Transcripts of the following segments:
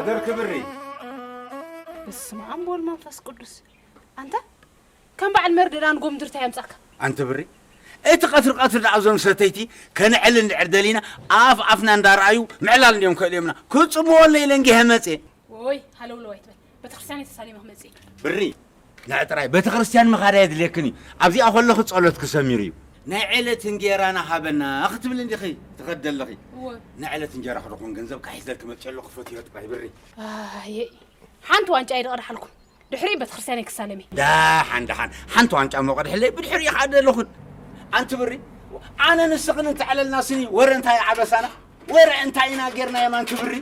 ደርክ ብሪ። በስመ ኣብ ወወልድ መንፈስ ቅዱስ። ኣንታ ከም በዓል መርደዳን ጎምድርታ የምጻካ። ኣንቲ ብሪ፣ እቲ ቀትሪ ቀትሪ ደኣ እዞም ሰተይቲ ከነዕል እንድዕር ደሊና ኣፍ ኣፍና እንዳረኣዩ ምዕላል እንዲዮም ክእልዮምና። ክጽምወለይ ኢለ እንጊሀ መጽየ። ወይ ሃለውለው ኣይትበል። ቤተክርስትያን እየ ተሳሊመ ክመጽእ። ብሪ፣ ንዕ ጥራይ ቤተክርስትያን ምኻድ ኣየድልየክን እዩ። ኣብዚኣ ከለኺ ጸሎትኪ ሰሚሩ እዩ። ናይ ዕለት እንጌራና ሃበና ክትብሊ እንዲኺ ትኸዲ ዘለኺ። እወ። ናይ ዕለት እንጀራ ክደኹን ገንዘብ ክሒዘልኪ መጽእ ኣለኹ፣ ፈትዮ ጥራይ ብሪ። ኣየ፣ ሓንቲ ዋንጫ እየ ደቐድሓልኩም። ድሕሪኡ ቤተክርስትያነይ ክሳለም እየ። ደሓን ደሓን፣ ሓንቲ ዋንጫ እሞ ቀድሕለይ፣ ብድሕሪኡ ከዓ ደለኹን። ኣንቲ ብሪ፣ ኣነ ንስኽን እንተዕለልና ስኒ ወረ እንታይ ዓበሳና? ወረ እንታይ ኢና ጌርናዮም ኣንቲ ብሪ?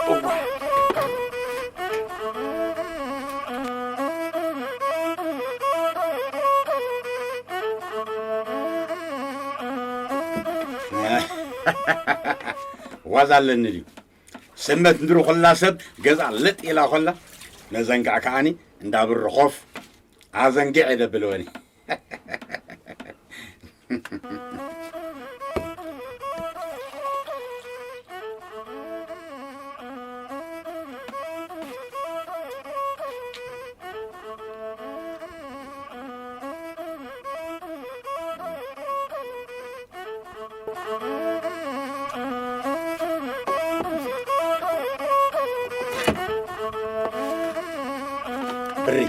እዋ። ዋዛ ኣለኒ ድዩ? ስመት እንድሩ ኩላ ሰብ ገዛ ለጥ ኢላ ኮላ፣ ነዘንጋዕ ከኣኒ እንዳ ብሪ ኮፍ ኣዘንጊዐ ደብለወኒ። ብሪ፣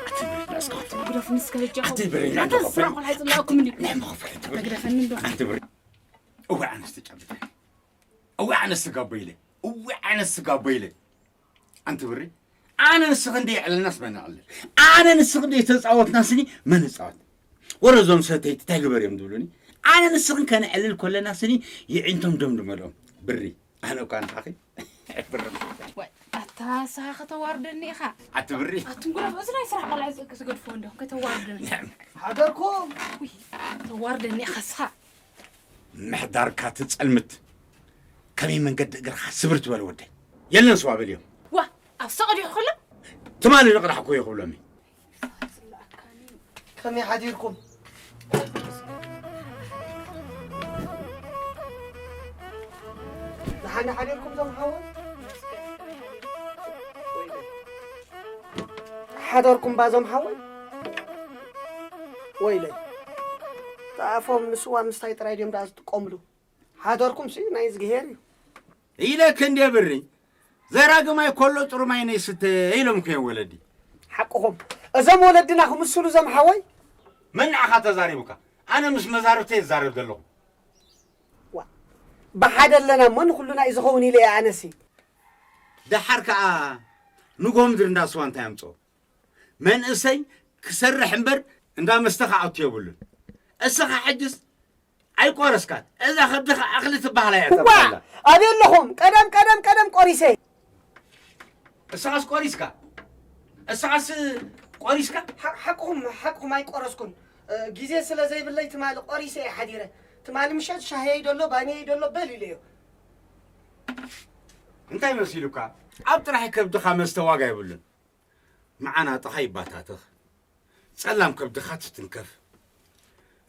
ኣቲ ብሪ፣ ንስኻ ኣቲ ግደፉ፣ ንስኻ ሂጂ ኣቲ ብሪ፣ ኣታ ንዕዶ ስራሕ ቆልዓ ይጽላእኩም እንዲ። ናይ መኽፈሊ ኣቲ ብሪ። ግደፈኒ እንዶ። ኣንቲ ብሪ። እወ ኣነስ ተጫብጠ። እወ ኣነስ ስጋቦ ኢለ። እወ ኣነስ ስጋቦ ኢለ። ኣንቲ ብሪ፣ ኣነ ንስኺ እንደ የዕለናስ መን ኣዕልል? ኣነ ንስኺ እንደ ተጻወትና ስኒ መን እጻወት? ወረ እዞም ሰተይቲ እንታይ ግበር እዮም ዝብሉኒ? ኣነ ንስኽን ከነዕልል ኮለና ስኒ የዒንቶም ደምድመሎም። ብሪ፣ ኣነ እኳ ንዓኺ ብሪ። ወይ፣ ኣታ ንስኻ ከተዋርደኒ ኢኻ። ኣቲ ብሪ። ኣቱም ጉዳት፣ እዚ ናይ ስራሕ ቆልዓ እዚ ክትገድፎ እንዶ፣ ከተዋርደኒ። ንዕም። ሓደርኩም። ውይ፣ ተዋርደኒ ኢኻ ንስኻ። ምሕዳርካ ትጸልምት። ከመይ መንገዲ እግርኻ ስብር ትበል ወደይ። የለን ስዋ በልዮም። ዋ፣ ኣብ ሰቕ ዲኹ ከሎ? ትማሊ ንቕዳሕኩ እየ ክብሎም እዩ። ከመይ ሓዲርኩም? ደሓን ሓዲርኩም ዞም ሓወይ? ሓደርኩም ባዞም ሓወይ? ወይለይ። ጣፎም ንስዋ ምስታይ ጥራይ ድዮም ደኣ ዝጥቀምሉ? ሓደርኩም ሲ ናይ እዝግሄር እዩ። ኢለክ እንዴ ብሪ፣ ዘራግማይ ኮሎ ጥሩማይ ነይ ስተ ኢሎም ከዮም ወለዲ። ሓቅኹም። እዞም ወለድና ክምስሉ እዞም ሓወይ? መን ንዓኻ ተዛሪቡካ? ኣነ ምስ መዛርብተይ እዛረብ ዘለኹ። ዋ፣ ብሓደ ኣለና እሞ ንኹሉና እዩ ዝኸውን ኢለ እየ ኣነሲ። ደሓር ከኣ ንጎምድር እንዳ ስዋ እንታይ ኣምጽኦ? መንእሰይ ክሰርሕ እምበር እንዳ መስተ ክኣቱ የብሉን። እስኻ ሕጅስ ኣይቆረስካን። እዛ ከብድኻ እኽሊ ትበሃል እያ ዋ! ተብላ። ኣበይ ኣለኹም? ቀደም፣ ቀደም፣ ቀደም ቆሪሰ። እስኻስ ቆሪስካ? እስኻስ ቆሪስካ? ሓ-፣ ሓቅኹም፣ ሓቅኹም ኣይቆረስኩን። እ፣ ግዜ ስለ ዘይብለይ ትማሊ ቆሪሰ እየ ሓዲረ። ትማሊ ምሸት ሻሂየይ ደሎ፣ ባንየይ ደሎ በል ኢለዮ። እንታይ መሲሉካ? ኣብ ጥራሕ ከብድኻ መስተ ዋጋ የብሉን። መዓናጥኻ ይባታተኽ፣ ጸላም ከብድኻ ትትንከፍ፣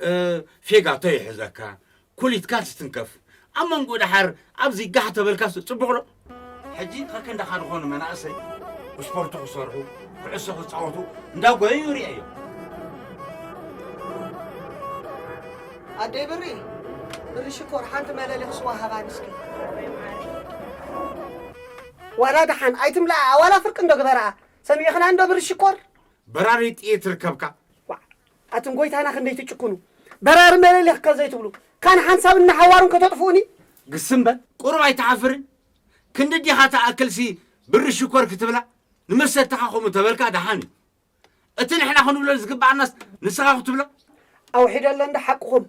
እ፣ ፌጋቶ ይሕዘካ፣ ኩሊትካ ትትንከፍ። ኣብ መንጎ ደሓር ኣብዚ ጋሕ ተበልካስ ጽቡቕ ዶ? ሕጂ ከከንዳኻ ዝኾኑ መናእሰይ ብስፖርት ክሰርሑ፣ ኩዕሶ ክጻወቱ እንዳጎየዩ ርእየዮም። ኣደይ ብሪ፣ ብሪ ሽኮር ሓንቲ መለሊኽ ስዋ ሃባኒ እስኪ። ዋላ ደሓን ኣይትምልኣ፣ ዋላ ፍርቂ እንዶ ግበርኣ። ሰሚዕኽና እንዶ ብሪ ሽኮር? በራሪ ጥይት ርከብካ። ዋዕ፣ ኣቱም ጎይታና ክንደይ ትጭክኑ። በራሪ መለሊኽ ከ ዘይትብሉ። ካን ሓንሳብ እናሓዋሩን ከተጥፍኡኒ? ግስም በል፣ ቁሩብ ኣይትሓፍርን? ክንዲ ዲኻ ትኣክልሲ ብሪ ሽኮር ክትብላ? ንመሰተኻ ከምኡ ተበልካ ደሓን እዩ። እቲ ንሕና ክንብሎ ዝግብኣናስ ንስኻ ክትብሎ? ኣውሒደሎ እንዶ ሓቅኹም።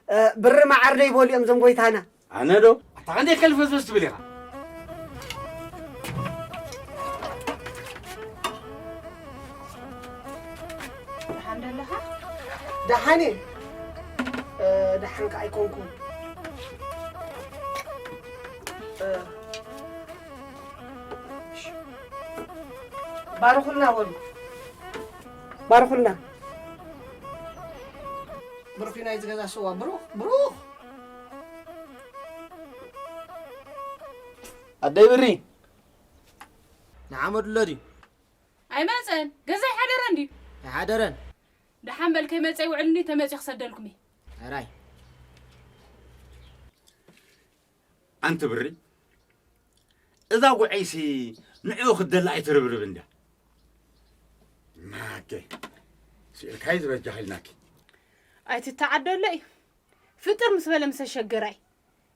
እ፣ ብሪ መዓር ዶ ይበሉ እዮም እዞም ጎይታና? ኣነ ዶ? ኣታ ክንደይ ከልፈዝፈዝ ትብል ኢኻ? ደሓን ዶ ኣለኻ? ደሓን እየ። እ፣ ደሓን ከኣ ኣይኮንኩን። እ፣ ባርኹልና በሉ። ባርኹልና። ብሩኽ እዩ ናይዚ ገዛ ስዋ። ብሩኽ፣ ብሩኽ። ኣደይ ብሪ ንዓመዱሎ ድዩ? ኣይመፀን። ገዛ ኣይሓደረን ድዩ? ኣይሓደረን። ደሓን በል ከይመፀ ይውዕልኒ፣ ተመፅዮ ክሰደልኩም እየ። ሕራይ። ኣንቲ ብሪ፣ እዛ ጉዐይሲ ንዕኡ ክትደላ ኣይትርብርብ እንድያ። ናኬ፣ ስኢልካይ ዝበጃ ኢልናኪ። ኣይትተዓደሎ እዩ። ፍጥር ምስ በለ ምስ ኣሸገራይ።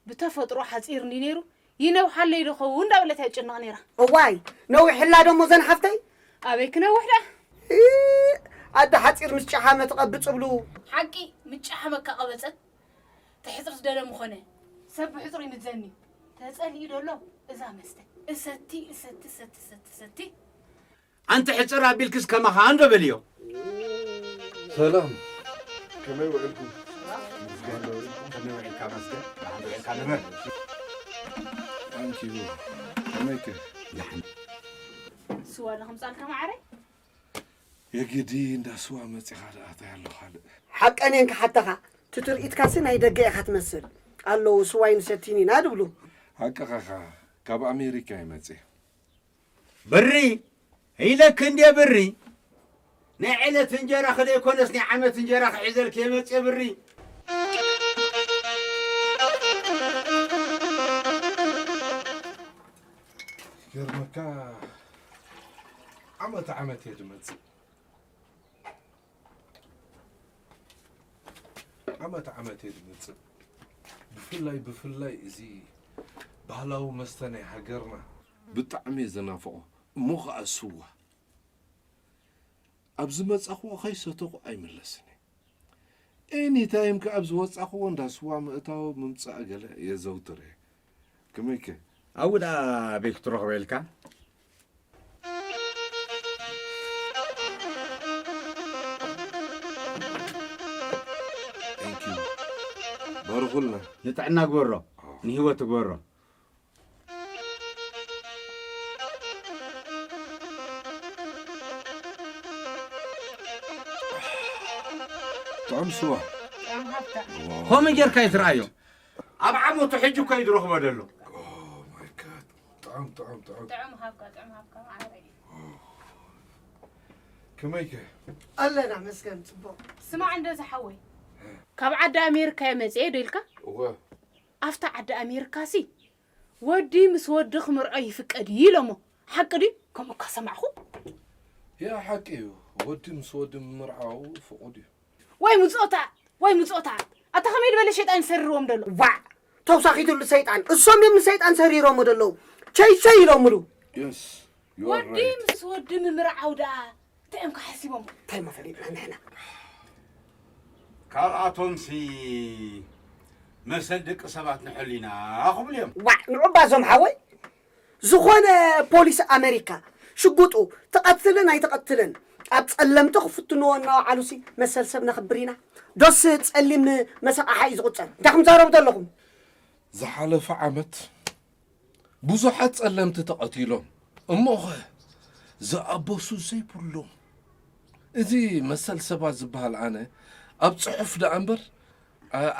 ብተፈጥሮ ሓፂር እንዲ ነይሩ፣ ይነውሓለይ ዶ ኸውን እንዳበለት እያ ትጭነቕ ነይራ። እዋይ፣ ነዊሕላ ደሞ ዘን ሓፍተይ? ኣበይ ክነውሕ ደኣ? እ፣ ኣደ ሓፂር ምስ ጨሓመ ትቐብፅ እብሉ። ሓቂ ምጫ ሓመካ ቀበፀት። ተሕፅርስ ደለ ምኾነ። ሰብ ብሕፅሩ ይምዘኒ። ተፀሊኡ ደሎ እዛ መስተ። እሰቲ እሰቲ እሰቲ እሰቲ እሰቲ። ኣንቲ ሕፅር ኣቢልክስ ከማኻ እንዶ በልዮ። ሰላም፣ ከመይ ውዕልኩም? ከመይ ውዕልካ መስገን? ደሓን ውዕልካ ንበር። ኣንኪዩ፣ ከመይከ? ደሓን። ስዋ ዶ ከምፃልካ ማዓረይ? የግዲ እንዳ ስዋ መፂኻ ደኣ እንታይ ኣሎ ካልእ? ሓቀኔን ክሓተኻ ትትርኢትካሲ ናይ ደገ ኢኻ ትመስል። ኣለዉ ስዋይ ንሰቲን ኢና ድብሉ። ሓቅኻ ኢኻ፣ ካብ ኣሜሪካ እየ መፅየ። ብሪ ኢለክ እንዴ ብሪ፣ ናይ ዕለት እንጀራ ከደይኮነስ ናይ ዓመት እንጀራ ክሕዘልክ የመጽ ብሪ። ገርመካ ዓመት ዓመት እየ ድመጽእ። ዓመት ዓመት እየ ዝመጽእ። ብፍላይ ብፍላይ እዚ ባህላዊ መስተ ናይ ሃገርና ብጣዕሚ እየ ዝናፍቖ። እሞ ኸኣ ስዋ። ኣብ ዝመጻኽዎ ከይሰተኹ ኣይምለስን እየ። ኤኒ ታይም ከኣ ኣብ ዝወጻኽዎ እንዳ ስዋ ምእታው ምምጻእ ገለ የዘውትር እየ። ከመይከ? ኣብኡ ደኣ ኣበይ ክትረኽቦ ኢልካ? ባርኹልና። ንጥዕና ግበሮ፣ ንህይወት ግበሮ። ጥዑም ስዋ። ከምኡ ጌርካ እዩ ትረኣዮ። ኣብ ዓመቱ ሕጂ እኮ እዩ ዝረኽቦ ዘሎ። ጥዑም ጥዑም ጥዑም። ጥዑም ሃብካ ጥዑም ሃብካ ማዓረይ። ከመይከ? ኣለና መስገን ጽቡቕ። ስማዕ እንዶ ዝሓወይ፣ ካብ ዓዲ ኣሜሪካ እየ መጽኤ ዶ ኢልካ? እወ። ኣብታ ዓዲ ኣሜሪካሲ ወዲ ምስ ወዲ ክምርዖ ይፍቀድ እዩ ኢሎሞ። ሓቂ ድዩ? ከምኡ እኳ ሰማዕኹ። ያ ሓቂ እዩ። ወዲ ምስ ወዲ ምምርዓው ፍቑድ እዩ። ወይ ምጾታ ወይ ምጾታ። ኣታ ከመይ ዝበለ ሸይጣን ሰሪርዎም ደሎ። ዋዕ ተውሳኺትሉ ሰይጣን እሶም እዮም ንሰይጣን ሰሪሮሞ ደለዉ ቸይ ቸይ ኢሎምሉ። Yes. You are ወዲ right. ምስ ወዲ ምምርዓው ደኣ እንታይ እዮም ክሓሲቦም? እንታይ እሞ ፈሊጥና ንሕና። ካብኣቶምሲ መሰል ደቂ ሰባት ንሕሊና ክብሉ እዮም። ዋዕ ንዑባ እዞም ሓወይ ዝኾነ ፖሊስ ኣመሪካ ሽጉጡ ትቐትልን ኣይትቐትልን ኣብ ጸለምቲ ክፍትንዎ እናወዓሉሲ መሰል ሰብ ነኽብር ኢና ዶስ ጸሊም መሰቓሓ እዩ ዝቑጸር እንታይ ክምዛረቡ ዘለኹም ዝሓለፈ ዓመት ብዙሓት ጸለምቲ ተቐቲሎም እሞኸ ዝኣበሱ ዘይብሎም እዚ መሰል ሰባት ዝበሃል ኣነ ኣብ ጽሑፍ ደኣ እምበር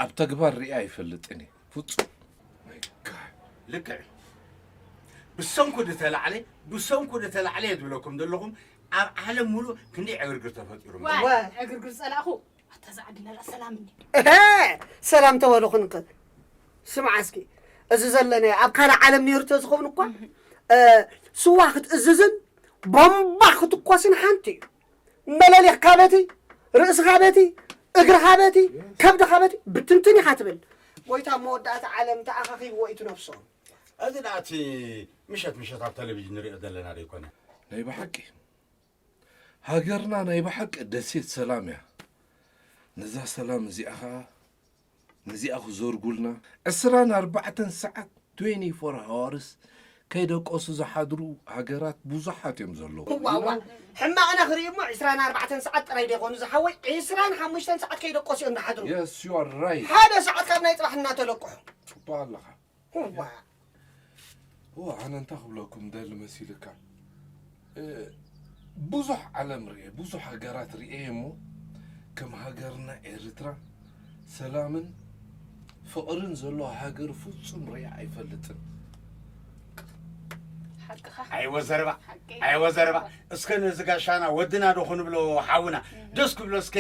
ኣብ ተግባር ሪኣ ኣይፈልጥን እየ ፍጹም። ልክዕ ብሰንኩ ዝተላዕለ ብሰንኩ ዝተላዕለ እየ ዝብለኩም ዘለኹም ኣብ ዓለም ሙሉእ ክንደይ ዕግርግር ተፈጢሩ። ዕግርግር ዝፀላእኹ ኣታ ዝዓዲ ነላ ሰላም እንዲ። እሀ ሰላም ተበልኹን ከ ስምዓ እስኪ እዚ ዘለናዮ ኣብ ካልእ ዓለም ነይሩ ተዝኸውን እኳ ስዋ ክትእዝዝን ቦምባ ክትኮስን ሓንቲ እዩ። መለሊኽካ በቲ ርእስኻ በቲ እግርኻ በቲ ከብድኻ በቲ ብትንትን ኢኻ ትብል። ጎይታ ኣብ መወዳእታ ዓለም ተኣኻኺብዎ እዩ እቲ ነፍሶም። እዚ ደኣ እቲ ምሸት ምሸት ኣብ ተለቪዥን ንሪኦ ዘለና ዶ ኣይኮነ? ናይ ብሓቂ ሃገርና ናይ ብሓቂ ደሴት ሰላም እያ። ነዛ ሰላም እዚኣ ኸኣ ነዚኣ ክዘርጉልና ዕስራን ኣርባዕተን ሰዓት ትዌንቲ ፎር ሃዋርስ ከይደቀሱ ዝሓድሩ ሃገራት ብዙሓት እዮም ዘለዉ። እዋ እዋ ሕማቕና ክርኢ እሞ ዕስራን ኣርባዕተን ሰዓት ጥራይ ዶ ይኾኑ ዝሓወይ ዕስራን ሓሙሽተን ሰዓት ከይደቀሱ እዮም ዝሓድሩ። Yes, you are right. ሓደ ሰዓት ካብ ናይ ጽባሕ እናተለቅሑ። ጽቡቕ ኣለኻ። እዋ ኣነ እንታይ ክብለኩም ደሊ መሲልካ ብዙሕ ዓለም ርኤ ብዙሕ ሃገራት ርኤ እሞ ከም ሃገርና ኤርትራ ሰላምን ፍቕርን ዘለዎ ሃገር ፍጹም ርኤ ኣይፈልጥን። ኣይወ ዘረባ፣ ኣይወ ዘረባ። እስከ ነዚ ጋሻና ወድና ዶ ክንብሎ ሓውና? ደስ ክብሎ እስከ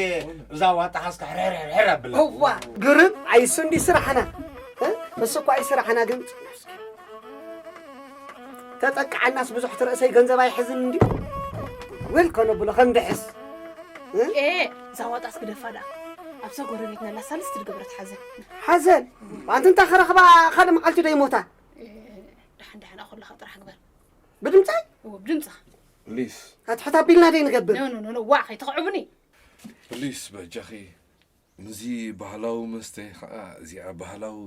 እዛ ዋጣ ሓዝካ ሕርሕር ኣብላ። እዋ፣ ግርም፣ ኣይሱ እንዲ ስራሕና። እ? እሱ እኳ እዩ ስራሕና፣ ግን ተጠቅዓናስ ብዙሕ ትርእሰይ ገንዘብ ኣይሕዝን እንዲ። ውል ከነብሎ ከም ድሕስ። እ? ኤ፣ እዛ ዋጣስ ግደፋ ደኣ። ኣብዛ ጎረቤትና ኣላ ሳልስቲ ዝገበረት ሓዘን። ሓዘን? ኣንቲ እንታ ክረኽባ ካልእ መዓልቲ ዶ ይሞታ? እ፣ ደሓን ደሓን፣ ኣኹልኻ ጥራሕ ግበር። ብድምፀይ? እዎ፣ ብድምፅኻ። ፕሊስ። ኣትሕት ኣቢልና ደይ ንገብር? ኖ፣ ኖ፣ ኖ፣ ኖ፣ ዋዕ፣ ከይተኽዕቡኒ። ፕሊስ፣ በጃኺ። ምስዚ ባህላዊ መስተ ኸዓ፣ እዚኣ ባህላዊ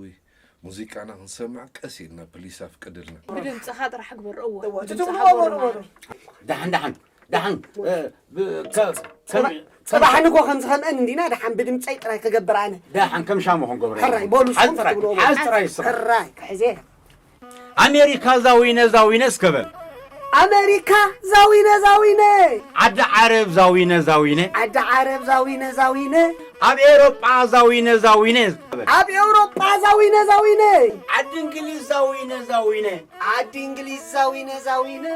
ሙዚቃና ክንሰምዕ ቀስ ኢልና፣ ፕሊስ፣ ኣፍቅድልና። ብድምፅኻ ጥራሕ ግበር፣ እዎ፣ እዎ፣ ብድምፅኻ ትትብልዎ ግበር በሉ፣ ማለት በሉ። እዩ። ደሓን፣ ደሓን፣ ደሓን፣ እ፣ ብ-፣ ከ-፣ ከም-፣ ጽባሕ ከም-፣ ንግሆ ከም ዝኸምአን እንዲና፣ ደሓን ብድምፀይ ጥራይ ክገብር ኣነ። ደሓን ከም ሻሙ ክንገብሮ። ሕራይ፣ በሉ፣ ሓዝ ንስኹም ጥራይ፣ ትብልዎ በሉ። ሓዝ ጥራይ እስኻ። ሕራይ፣ ክሕዜ። ኣሜሪካ ዛዊነ ዛዊነ እስከ በል። ኣመሪካ ዛዊነ ዛዊነ። ዓዲ ዓረብ ዛዊነ ዛዊነ። ዓዲ ዓረብ ዛዊነ ዛዊነ። ኣብ ኤውሮጳ ዛዊነ ዛዊነ እስከ በል። ኣብ ኤውሮጳ ዛዊነ ዛዊነ። ዓዲ እንግሊዝ ዛዊነ ዛዊነ። ዓዲ እንግሊዝ ዛዊነ ዛዊነ።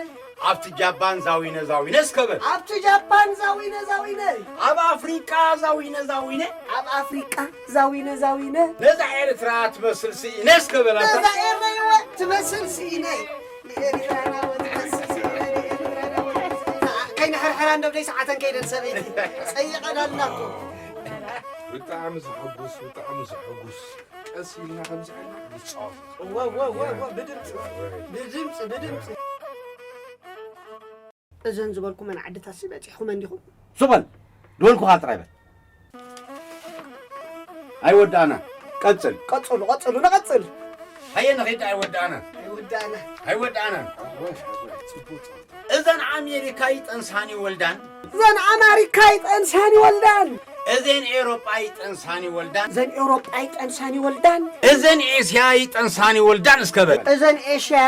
ኣብቲ ጃፓን ዛዊነ ዛዊነ እስከ በል። ኣብቲ ጃፓን ዛዊነ ዛዊነ። ኣብ ኣፍሪቃ ዛዊነ ዛዊነ። ኣብ ኣፍሪቃ ዛዊነ ዛዊነ። ነዛ ኤርትራ ትመስል ስኢነ እስከ በላታ። ነዛ ኤርትራ ትመስል ስኢነ። ንኤርትራና ትመስል ስኢነ፣ ንኤርትራና ትመስል ስኢነ። ከይንሕርሕራ እንዶ ብደይ ሰዓተን ከይደን ሰበይቲ። ጸይቐን ኣለና እኮ። ብጣዕሚ ዘሐጉስ፣ ብጣዕሚ ዘሐጉስ። ቀስ ኢልና ከምዚ ዓይነት ንጻወት። እወ፣ እወ፣ እወ፣ እወ፣ ብድምፂ፣ ብድምፂ፣ ብድምፂ። እዘን ዝበልኩመን ዓድታትሲ በፂሕኩመን ዲኹም? ሱቕ በል። ዝበልኩኻ ጥራይ በል። ኣይወዳእና። ቀጽል። ቀጽሉ፣ ቀጽሉ፣ ንቐጽል። ሃየ ንኺድ ኣይወዳእና። ኣይወዳእና። ኣይወዳእና። እዘን ኣሜሪካ ይጠንሳን ይወልዳን። እዘን ኣማሪካ ይጠንሳን ይወልዳን። እዘን ኤውሮጳ ይጠንሳን ይወልዳን። እዘን ኤውሮጳ ይጠንሳን ይወልዳን። እዘን ኤስያ ይጠንሳን ይወልዳን እስከ በል። እዘን ኤሽያ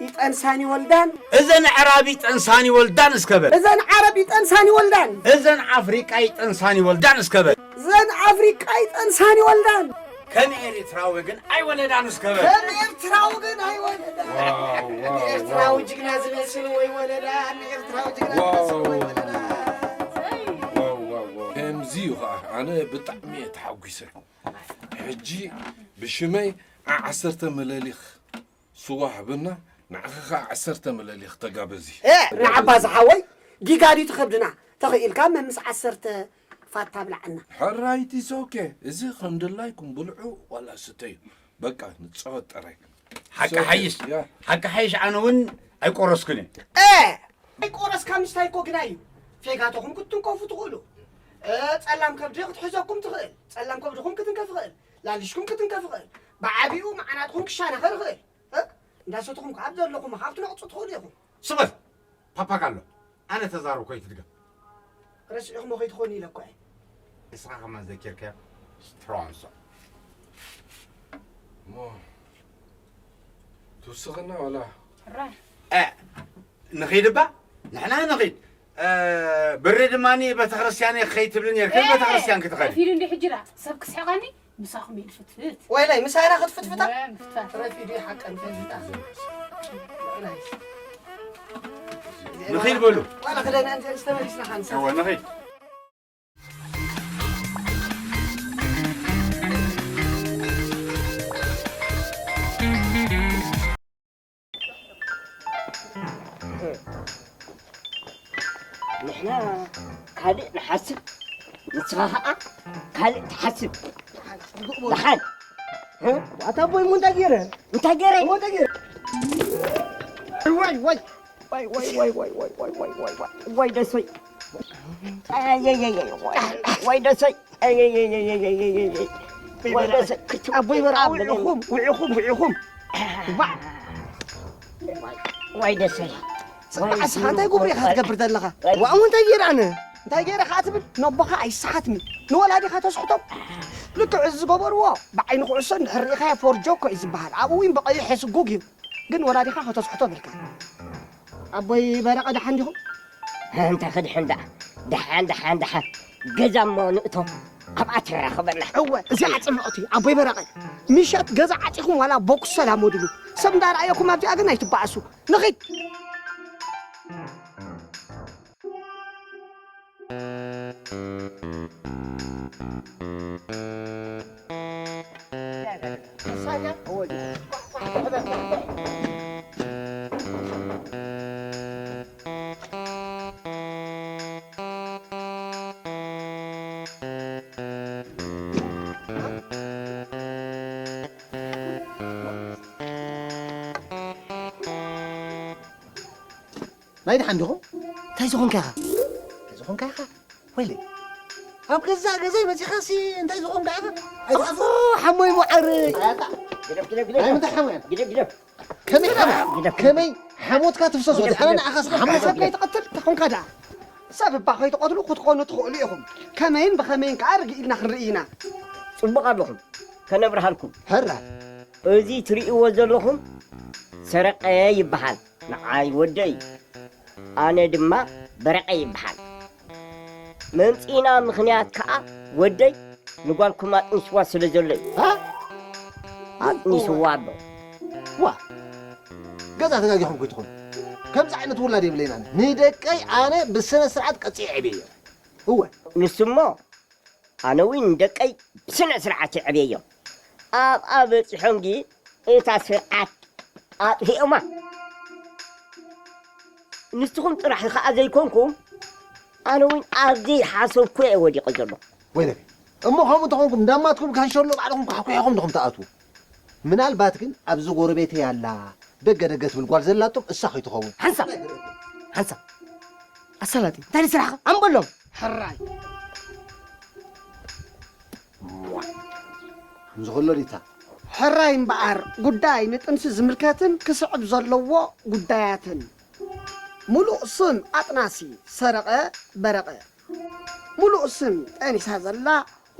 ይጠንሳን ይወልዳን። እዘን ኣዕራብ ይጠንሳን ይወልዳን እስከ በል። እዘን ዓረብ ይጠንሳን ይወልዳን። እዘን ኣፍሪቃ ይጠንሳን ይወልዳን እስከ በል። እዘን ኣፍሪቃ ይጠንሳን ይወልዳን። ከም ኤርትራዊ ግን ኣይወለዳን እስከ በል። ከም ኤርትራዊ ግን ኣይወለዳን። ዋው፣ ዋው፣ ኤርትራዊ ዋው። ጅግና ዝመስል ወይ ወለዳን። ኤርትራዊ ጅግና ዋው። ዝመስል ወይ ወለዳን። ዋው፣ ዋው፣ ዋው። ከምዚ እዩ ኸዓ፣ ኣነ ብጣዕሚ እየ ተሓጒሰ። ሕጂ ብሽመይ ዓ-፣ ዓሰርተ መለሊኽ ስዋ ህብና፣ ንዓኺ ኸዓ ዓሰርተ መለሊኽ ተጋበዚ። እ፣ ንዓባ ዝሓወይ፣ ጊጋ ድዩ ትኸብድና? ተኽኢልካ መምስ ዓሰርተ ፋታ ብላዓና። ሕራይ፣ it's okay። እዚ ከም ድላይኩም ብልዑ ዋላ ስተዩ። በቃ፣ ንጻወት ጥራይ። ሓቂ ሓይሽ፣ ያ። ሓቂ ሓይሽ፣ ኣነ እውን ኣይቆረስኩን እየ። እ፣ ኣይቆረስካ ምስታይ እኮ ግናይ እዩ። ፌጋቶኹም ክትትንከፉ ትኽእሉ። እ፣ ጸላም ከብዲ ክትሕዘኩም ትኽእል። ጸላም ከብድኹም ክትንከፍ ይኽእል። ላሊሽኩም ክትንከፍ ይኽእል። ብዓቢኡ መዓናጥኹም ክሻነኸር ይኽእል። እ፣ እንዳሰትኹም ከኣ ኣብ ዘለኹም ካብ ትነቕጹ ትኽእሉ ኢኹም። ስቕ በል! ፓፓጋሎ፣ ኣነ ተዛረብኩ ኣይትድገም። ረሲዕኹሞ ከይትኾኑ ኢለ እኮ እየ። ንስኻ ከማን ዘኪርካዮ ስትሮንሶ። እሞ ትውስኽና ዋላ? ሕራይ። እ፣ ንኺድ እባ፣ ንሕና ንኺድ። እ፣ ብሪ ድማ ቤተክርስትያን እየ ክኸይድ ትብሊ ነርኪ፣ እ፣ ቤተክርስትያን ክትኸዲ። ከፊሉ እንዲ ሕጂ ደኣ ሰብ ክስሕቐኒ? ምሳኹም ኢሉ ፍትፍት። ወይለይ፣ ምሳና ክትፍትፍታ? ወ-፣ ምፍትፋት። ረፊዱ ይሓቀን ፈልጣ። ንኺድ በሉ። ዋላ ክደን ኣንተ ዝተመሊስና ሓንሳ። እወ፣ ንኺድ። ንሕና ካልእ ንሓስብ፣ ንስኻ ኸዓ ካልእ ትሓስብ። ደሓን። እ? ኣታ ኣቦይ፣ እሞ እንታይ ገይረ? እንታይ ገይረ? እሞ እንታይ ገይረ? ዋይ፣ ዋይ። ዋይ፣ ዋይ፣ ዋይ፣ ዋይ፣ ዋይ፣ ዋይ፣ ዋይ፣ ዋይ፣ ዋይ፣ ደሰይ። ኣየየየየ፣ ዋይ፣ ዋይ፣ ደሰይ። ኣየየየየ። ዋይ፣ ደሰይ። ኣቦይ በርኣ፣ ውዒኹም፣ ውዒኹም፣ ውዒኹም። ዋ። ዋይ፣ ደሰይ። ጽባሕ፣ ንስኻ እንታይ ጉብሪ ኢኻ ትገብር ዘለኻ? ዋይ። ዋእ፣ እንታይ ገይረ ኣነ? እንታይ ገይረ ኸኣ ትብል? ነቦኻ ኣይስሓትምን፣ ንወላዲኻ ተስሕቶም። ልክዕ እዚ ዝገበርዎ፣ ብዓይኒ ኩዕሶ እንድሕር ርኢኻዮ፣ ፎር ጆክ እዩ ዝበሃል። ኣብኡ እውን ብቐይሕ ስጉግ እዩ። ግን ወላዲኻ ከተስሕቶ በልካ። ኣቦይ በረቐ፣ ደሓን ዲኹም? እንታይ ክድሕን ደኣ? ደሓን፣ ደሓን፣ ደሓን። ገዛ እሞ ንእቶ፣ ኣብኣ ትራኸበና። እወ፣ እዚኣ ጽብቕቲ፣ ኣቦይ በረቐ። ምሸት ገዛ ዓጺኹም ዋላ ቦክስ ሰላም ወድሉ። ሰብ እንዳረኣየኩም ኣብዚኣ ግን ኣይትበኣሱ። ንኺድ። ናይ ደሓን ዲኹም? እንታይ ዝኾንካ ኢኻ? እንታይ ዝኾንካ ኢኻ? ወይለይ፣ ኣብ ገዛእ ገዛይ መጺኻሲ እንታይ ዝኾንካ ኢኻ? ኣይትሓፍር። ሓሞይ መዓረይ። ኣታ፣ ግደፍ፣ ግደፍ፣ ግደፍ። ናይ ምንታይ ሓሞይ? ግደፍ፣ ግደፍ። ከመይ ሓሞይ? ግደፍ። ከመይ ሓሞትካ ትፍሰሶ? ግደፍ፣ ድሓን ግደፍ። ንዓኻስ ሓሞት ሰብ ትብለኒ? ከይትቐትል ተኾንካ ደኣ። ሰብ እባ ከይትቐትሉ ክትኾኑ ትኽእሉ ኢኹም። ከመይን ብኸመይን ከኣ ርግእ ኢልና ክንርኢ ኢና። ጽቡቕ ኣለኹም። ከነብርሃልኩም። ሕራይ። እዚ ትርእይዎ ዘለኹም ሰረቐ ይበሃል። ንዓይ ወደይ፣ ኣነ ድማ በረቐ ይበሃል። መምጺእና ምኽንያት ከኣ ወደይ ንጓልኩም ኣጥኒስዋ ስለ ዘሎ እዩ። ሃ? ኣጥኒስዋ ኣሎ። ዋ፣ ገዛ ተጋጊኹም ከይትኾኑ። ከምዚ ዓይነት ውላድ የብለይን ኣነ። ንደቀይ ኣነ ብስነ ስርዓት ቀጺዐ ዕብየዮ። እወ። ንሱሞ ኣነ እውን ንደቀይ ብስነ ስርዓት የዕብየዮም። ኣብኣ በጺሖም ግን እታ ስርዓት ኣጥፊኦማ። ንስኹም ጥራሕ ከኣ ዘይኮንኩም፣ ኣነ እውን ኣብ ዘይሓሰብኩ እየ ወዲቐ ዘለኹ። ወይለከ፣ እሞ ከምኡ እንተኾንኩም፣ እንዳማትኩም ካንሸሎ ባዕልኹም ኳሕኲሕኹም ዲኹም ትኣትዉ። ምናልባት ግን ኣብዚ ጎረቤተይ ኣላ፣ ደገ ደገ ትብል ጓል ዘላቶም እሳ ከይትኸውን። ሓንሳብ፣ ሓንሳብ። ኣሳላጢ፣ እንታይ ስራሕኻ? ኣምበሎም። ሕራይ። ከምዚ ከሎ ዲታ? ሕራይ እምበኣር፣ ጉዳይ ንጥንሲ ዝምልከትን ክስዕብ ዘለዎ ጉዳያትን። ሙሉእ ስም ኣጥናሲ ሰረቐ በረቐ። ሙሉእ ስም ጠኒሳ ዘላ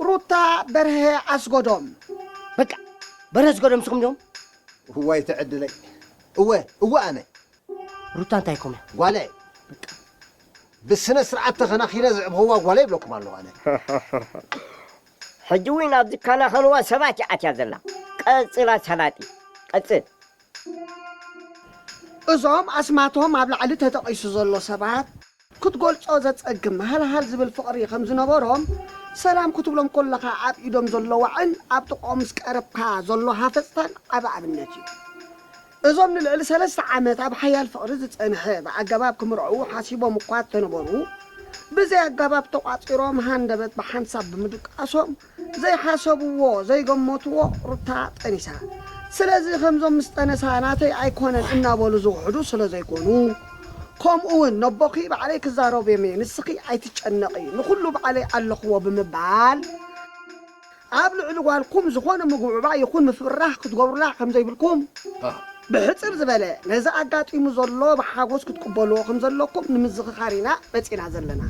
ሩታ በርሀ ኣስጎዶም። በቃ፣ በርሀ ኣስጎዶም ንስኹም ዲኹም? እዋይ ትዕድለይ። እወ፣ እወ ኣነ። ሩታ እንታይ ኮም እያ? ጓለይ። ብስነ ስርዓት ተኸናኺነ ዘዕብኽዋ ጓለይ ይብለኩም ኣለኹ ኣነ። ሕጂ እውን ኣብዚ ካናኸንዋ ሰባት እያ ኣትያ ዘላ። ቀጽላ ሰላጢ። ቀጽል። እዞም ኣስማቶም ኣብ ላዕሊ ተጠቒሱ ዘሎ ሰባት ክትገልጾ ዘጸግም ሃልሃል ዝብል ፍቕሪ ከም ዝነበሮም ሰላም ክትብሎም ከለኻ ኣብ ኢዶም ዘሎ ዋዕን ኣብ ጥቕኦም ምስ ቀረብካ ዘሎ ሃፈጽታን ዓቢ ኣብነት እዩ። እዞም ንልዕሊ ሰለስተ ዓመት ኣብ ሓያል ፍቕሪ ዝጸንሐ ብኣገባብ ክምርዐዉ ሓሲቦም እኳ እንተነበሩ፣ ብዘይ ኣገባብ ተቋጺሮም ሃንደበት ብሓንሳብ ብምድቃሶም ዘይሓሰብዎ፣ ዘይገመትዎ ሩታ ጠኒሳ። ስለዚ ከምዞም ምስ ጠነሳ ናተይ ኣይኮነን እናበሉ ዝውሕዱ ስለ ዘይኮኑ፣ ከምኡ እውን ነቦኺ ባዕለይ ክዛረቦም እየ፣ ንስኺ ኣይትጨነቒ፣ ንኹሉ ባዕለይ ኣለኽዎ ብምባል፣ ኣብ ልዕሊ ጓልኩም ዝኾነ ምጉብዕባዕ ይኹን ምፍርራህ ክትገብሩላ ከም ዘይብልኩም፣ ኣህ። ብሕጽር ዝበለ፣ ነዚ ኣጋጢሙ ዘሎ ብሓጎስ ክትቅበልዎ ከም ዘለኩም ንምዝኽኻር ኢና መጺና ዘለና።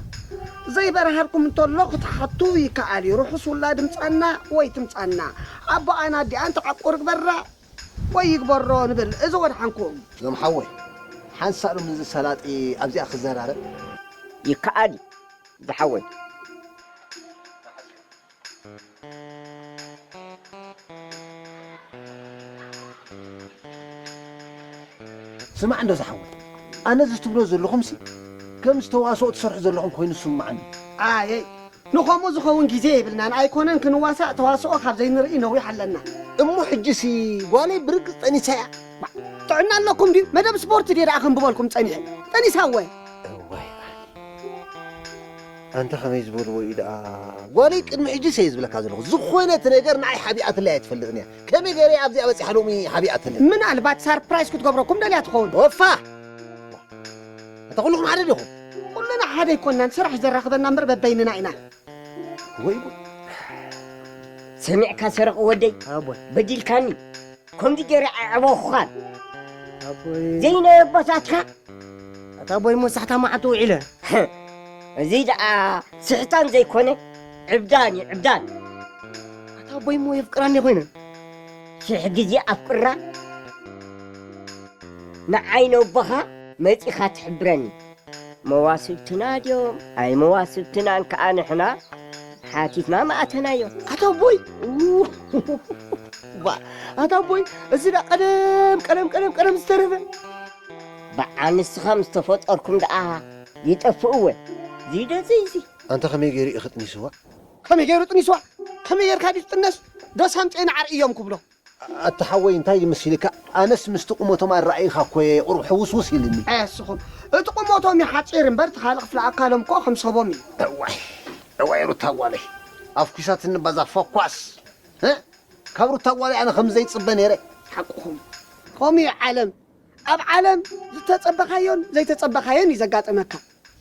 ዘይበርሃልኩም እንተሎ ክትሓቱ ይከኣል እዩ። ርሑስ ውላድ ምጻና ወይ ትምጻና። ኣቦኣን ኣዲኣን ተዓቁር ግበራ ወይ ይግበሮ ንብል። እዚ ወድሓንኩም። ዞም ሓወይ፣ ሓንሳእ ሎም እዚ ሰላጢ ኣብዚኣ ክዘራረብ። ይከኣል እዩ፣ ዝሓወይ። ስማዕ እንዶ ዝሓወይ፣ ኣነ እዚ ትብሎ ዘለኹምሲ ከም ዝተዋስኦ ትሰርሑ ዘለኹም ኮይኑ ዝስምዓኒ። ኣየይ፣ ንኸምኡ ዝኸውን ግዜ የብልናን። ኣይኮነን ክንዋሳእ ተዋስኦ ካብ ዘይንርኢ ነዊሕ ኣለና። እሞ ሕጂሲ ጓለይ ብርግጽ ጠኒሳ እያ? ጥዕና ኣለኩም ድዩ? መደብ ስፖርት ድየ ደኣ ከንብበልኩም ጸኒሐ? ጠኒሳ እወ። እዋይ። ኣንታ ከመይ ዝበልዎ እዩ ደኣ? ጓለይ ቅድሚ ሕጂ ሰየ ዝብለካ ዘለኹ። ዝኾነ እቲ ነገር ንዓይ ሓቢኣትለይ ኣይትፈልጥን እያ። ከመይ ገይረ ኣብዚኣ በጺሓ ሎሚ ሓቢኣትለይ? ምናልባት ሳርፕራይዝ ክትገብረኩም ደልያ ትኸውን። ኦፋ! ኣታ ኩልኹም ሓደ ዲኹም? ኩልና ሓደ ኣይኮንናን። ስራሕ ዘራኽበና እምበር በበይንና ኢና። ወይ ጉድ። ሰሚዕካ ሰረቕ ወደይ? ኣቦይ። በዲልካኒ። ከምዚ ገይረ ኣዕበኹኻን። ኣቦይ። ዘይነበታትካ ኣታ ኣቦይ እሞ ሳሕታ መዓልቲ ውዒለ። እዚ ደኣ ስሕታን ዘይኮነ ዕብዳን እዩ፣ ዕብዳን። ኣታ ኣቦይ እሞ የፍቅራኒ ኮይነ። ሽሕ ግዜ ኣፍቅራ። ንዓይ ነቦኻ መጺኻ ትሕብረኒ። መዋስብትና ድዮም ኣይ መዋስብትናን ከኣ ንሕና ሓቲትና መኣተናዮ። ኣታ ኣቦይ! ዋ፣ ኣታ ኣቦይ፣ እዚ ደኣ ቀደም፣ ቀደም፣ ቀደም፣ ቀደም ዝተረፈ። በዓል ንስኻ ምስ ተፈጠርኩም ደኣ ይጠፍእ እወ። ዚደዘይዚ። ኣንታ ከመይ ገይሩ እዩ ክጥኒስዋ? ከመይ ገይሩ ጥኒስዋ? ከመይ ጌርካ ድዩ ትጥነስ? ዶስ ኣምፅኤ ንዓር እዮም ክብሎ። ኣታ ሓወይ፣ እንታይ ይመስልካ? ኣነስ ምስቲ ቁመቶም ኣረኣይኻ እኮ እየ ቁሩብ ሕውስውስ ኢልኒ። ኣይ ኣስኹም፣ እቲ ቁመቶም እዩ ሓፂር እምበር፣ እቲ ካልእ ክፍሊ ኣካሎም እኮ ከም ሰቦም እዩ። እዋይ፣ እዋይ፣ ሩታ ጓለይ፣ ኣፍኲሳትኒ ባዛ ፎኳስ። እ? ካብ ሩታ ጓለይ ኣነ ከም ዘይጽበ ነይረ። ሓቅኹም። ከምኡ እዩ ዓለም። ኣብ ዓለም ዝተጸበኻዮን ዘይተጸበኻዮን እዩ ዘጋጥመካ።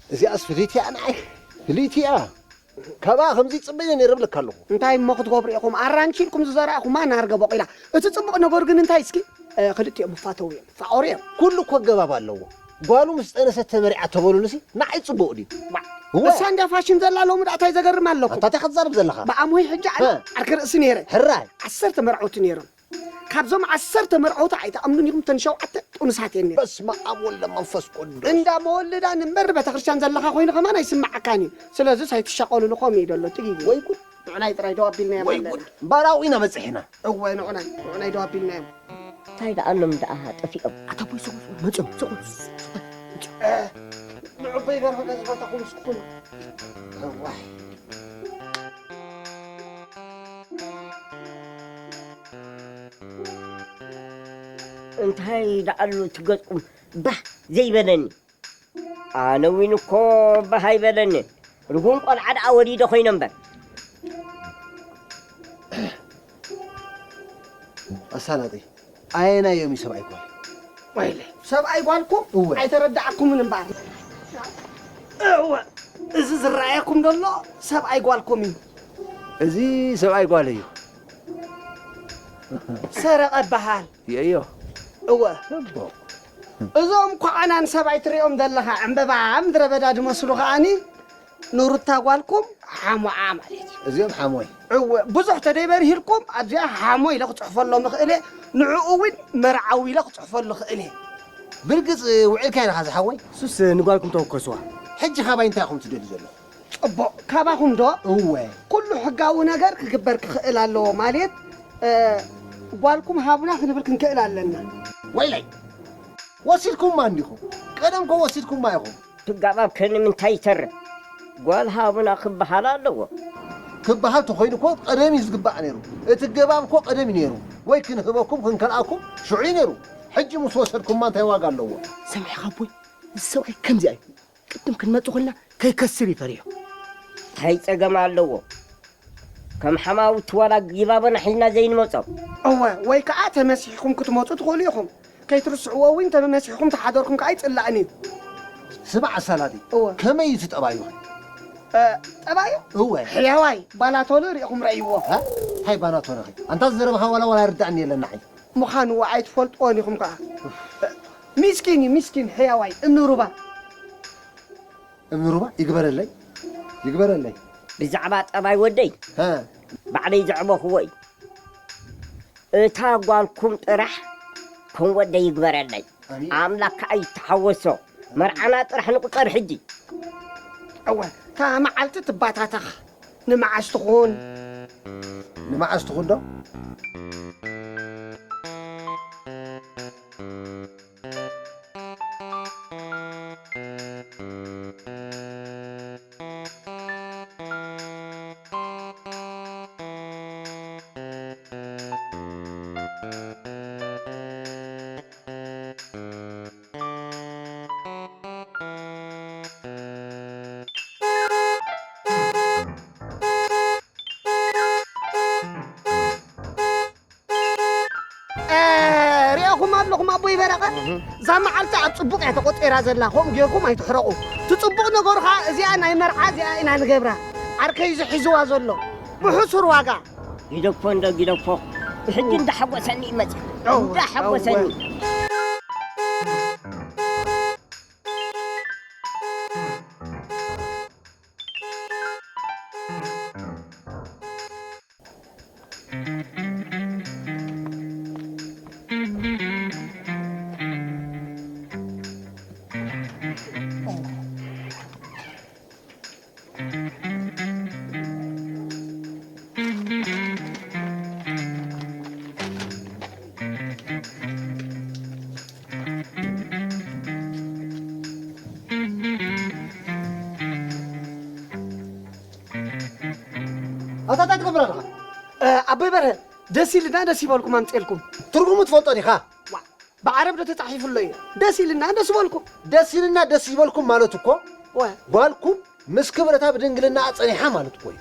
እዚኣስ ፍልይቲ እያ ንዓይ። ፍልይቲ እያ። ካብኣ ከምዚ ይጽበ ኢለ ነይረ እብለካ ኣለኹ። እንታይ እሞ ክትገብሩ ኢኹም? ኣራንቺ ኢልኩም ዝዘራእኹማ ናርገ ቦቒላ። እቲ ጽቡቕ ነገሩ ግን እንታይ እስኪ? እ፣ ክልቲኦም ይፋተዉ እዮም። ይፋቐሩ እዮም። ኩሉ እኮ ኣገባብ ኣለዎ። ጓሉ ምስ ጠነሰት ተመርዕያ ተበሉንሲ ንዓይ ጽቡቕ ድዩ? ዋ፣ እወ። እሳ እንድያ ፋሽን ዘላ ሎሚ ደኣ እንታይ ዘገርም ኣለኩም? ኣታ እንታይ ክትዛረብ ዘለኻ? ብኣሞይ ሕጂ ኣነ እ። ዓርኪ ርእሲ ነይረ። ሕራይ። ዓሰርተ መርዓውቲ ነይሮም። ካብዞም ዓሰርተ መርዓውቲ ኣይትኣምኑን ኢኹም፣ እተን ሸውዓተ ጥኑሳት እየን ነይረን። በስመ ኣብ ወወልድ ወመንፈስ ቅዱስ። እንዳ መወልዳን እምበር ቤተክርስትያን ዘለኻ ኮይኑ ከማን ኣይስምዓካን እዩ። ስለዚስ ኣይትሻቐሉሉ፣ ከምኡ እዩ ዘሎ፣ ጥጊብ እዩ። ወይ ጉድ። ንዑናይ ጥራይ ደው ኣቢልናዮም ወይ ኣለና። ጉድ። እምበኣር ኣብኡ ኢና በጺሕና። እወ፣ ንዑናይ፣ ንዑናይ ደው ኣቢልናዮም። እንታይ ደኣ ኣሎም ደኣ ጠፊኦም? ኣታ ቦይ፣ ስቑ፣ ስቑ፣ መጽኦም፣ ስቑ፣ ስቑ፣ መጽኦም። እ፣ ንዑ በይ በርሆ ነዚ ቦታ ኩምስኩ ኩሉ። እዋይ። እንታይ ደኣሉ ትገጥቁም ባህ ዘይበለኒ። ኣነ ዊን እኮ ባህ ኣይበለኒ። ርጉም ቆልዓ ደኣ ወሊደ ኮይነ እምበር። ኣሳላጠይ፣ ኣየናይ እዮም ሰብኣይ ጓል? ወይለ፣ ሰብኣይ ጓልኩም እወ። ኣይተረዳዕኩምን እምበኣር። እወ፣ እዚ ዝረኣየኩም ዘሎ ሰብኣይ ጓልኩም እዩ። እዚ ሰብኣይ ጓል እዩ። ሰረቐ በሃል። የዮ። እወ። እቦ። እዞም ኳዕናን ሰብኣይ ትሪኦም ዘለኻ ዕምበባ ምድረ በዳ ዝመስሉ ከኣኒ ንሩታ ጓልኩም ሓሞኣ ማለት እዩ። እዚኦም ሓሞይ። እወ፣ ብዙሕ ተደይበርሂልኩም ኣብዚኣ ሓሞ ኢለ ክጽሕፈሎም እኽእል እየ። ንዕኡ እውን መርዓዊ ኢለ ክጽሕፈሉ እኽእል እየ። ብርግጽ ውዒልካ ኢኻ ዝሓወይ? ሱስ ንጓልኩም ተወከስዋ። ሕጂ ካባይ እንታይ ኢኹም ትደልዩ ዘለኹም? ጽቡቕ፣ ካባኹም ዶ? እወ። ኩሉ ሕጋዊ ነገር ክግበር ክኽእል ኣለዎ፣ ማለት፣ እ፣ ጓልኩም ሃቡና ክንብል ክንክእል ኣለና። ወይለይ! ወሲድኩማ እንዲኹም። ቀደም እኮ ወሲድኩማ ኢኹም። ክጋባብ ከ ንምንታይ ይተርፍ? ጓል ሃቡና ክበሃል ኣለዎ። ክበሃል ተኾይኑ እኮ ቀደም እዩ ዝግባእ ነይሩ። እቲ ገባብ እኮ ቀደም እዩ ነይሩ። ወይ ክንህበኩም ክንከልኣኩም ሽዑ እዩ ነይሩ። ሕጂ ምስ ወሰድኩማ እንታይ ዋጋ ኣለዎ? ሰሚዕኻ ኣቦይ? እዚ ሰብኣይ ከምዚኣ እዩ። ቅድም ክንመጽእ ኮልና ከይከስር እዩ ፈሪሑ። እንታይ ጸገም ኣለዎ? ከም ሓማውቲ ዋላ ጊባቦና ሒዝና ዘይንመጾም። እወ፣ ወይ ከኣ ተመሲሕኩም ክትመጹ ትኽእሉ ኢኹም። ከይትርስዕዎ እውን ተመሲሕኩም ተሓደርኩም ከኣ ኣይጽላእን እዩ። ስማዕ ኣሳላጢ፣ እወ። ከመይ እዩ እቲ ጠባዩ? እ፣ ጠባዩ? እወ። ሕያዋይ፣ ባናቶኒ ርኢኹም ረእይዎ። እ? እንታይ ባናቶኒ ኸ? ኣንታ ዝዘረብኻ ዋላ ዋላ ኣይርዳእን የለን ንዓይ። ምዃኑ ኣይትፈልጥዎን ኢኹም ከኣ። ሚስኪን እዩ፣ ሚስኪን ሕያዋይ፣ እምኒ ሩባ። እምኒ ሩባ ይግበረለይ፣ ይግበረለይ። ብዛዕባ ጠባይ ወደይ ሃ። ባዕለይ ዘዕበኽዎ እዩ። እታ ጓልኩም ጥራሕ ከም ወደይ ይግበረለይ። ኣሜን። ኣምላኽ ከኣ ይተሓወሶ። መርዓና ጥራሕ ንቁጸር ሕጂ። እወ፣ እታ መዓልቲ ትባታተኽ። ንመዓስ ትኹን? ንመዓስ ትኹን ዶ? እ፣ ሪኦኹም ኣለኹም ኣቦይ በረቐ? እህ። እዛ መዓልቲ ኣብ ጽቡቕ እያ ተቖጺራ ዘላ፣ ከምኡ ጌርኩም ኣይትሕረቑ። እቲ ጽቡቕ ነገሩ ኸኣ እዚኣ ናይ መርዓ እዚኣ ኢና ንገብራ። ዓርከይ እዩ ሒዝዋ ዘሎ። ብሕሱር ዋጋ። ጊደፎ እንዶ ጊደፎ። ብሕጂ እንዳሓጎሰኒ ይመጽእ። እወ፣ እንዳሓጎሰኒ። እወ። ኣታ እንታይ ትገብር ኣለኻ? ኣቦይ በርሀ፣ ደስ ኢልና ደስ ይበልኩም ኣምፅኤልኩም። ትርጉሙ ትፈልጦ ዲኻ? ብዓረብ ዶ ተፃሒፉ ኣሎ እዩ? ደስ ኢልና ደስ በልኩም። ደስ ኢልና ደስ ይበልኩም ማለት እኮ፣ ጓልኩም ምስ ክብረታ ብድንግልና ጸኒሓ ማለት እኮ እዩ።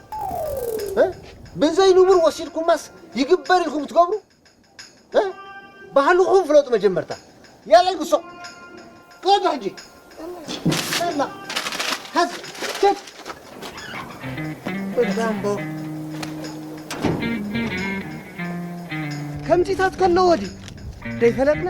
ብዘይ ንቡር ወሲድኩማስ ይግበር ኢልኩም ትገብሩ? ባህልኹም ፍለጡ መጀመርታ። ያላ ይግሶ። ከዶ ሕጂ። ያላ። ሐዝ። ቸት። እዛምቦ። ከምዚታት ከለዎ ድዩ? ደይፈለጥና?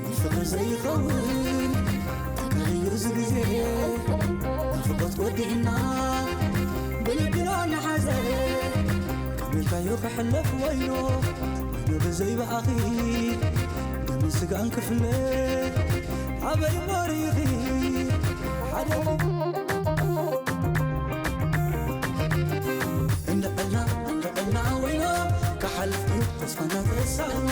ንፍቕሪ ዘይኸውን ተቀይሩ እዚ ግዜ ናፍቆት ወዲእና ብልብና ንሓዘ ከቢርካዮ ክሕለፍ ወይኖ ወይኖ ብዘይ ብኣኺ ደምን ስጋን ክፍለ ኣበይ እሞ ርኢኺ ሓደ እንድዕልና እንድዕልና ወይኖ ክሓልፍ እዩ ተስፋና ተሳእኖ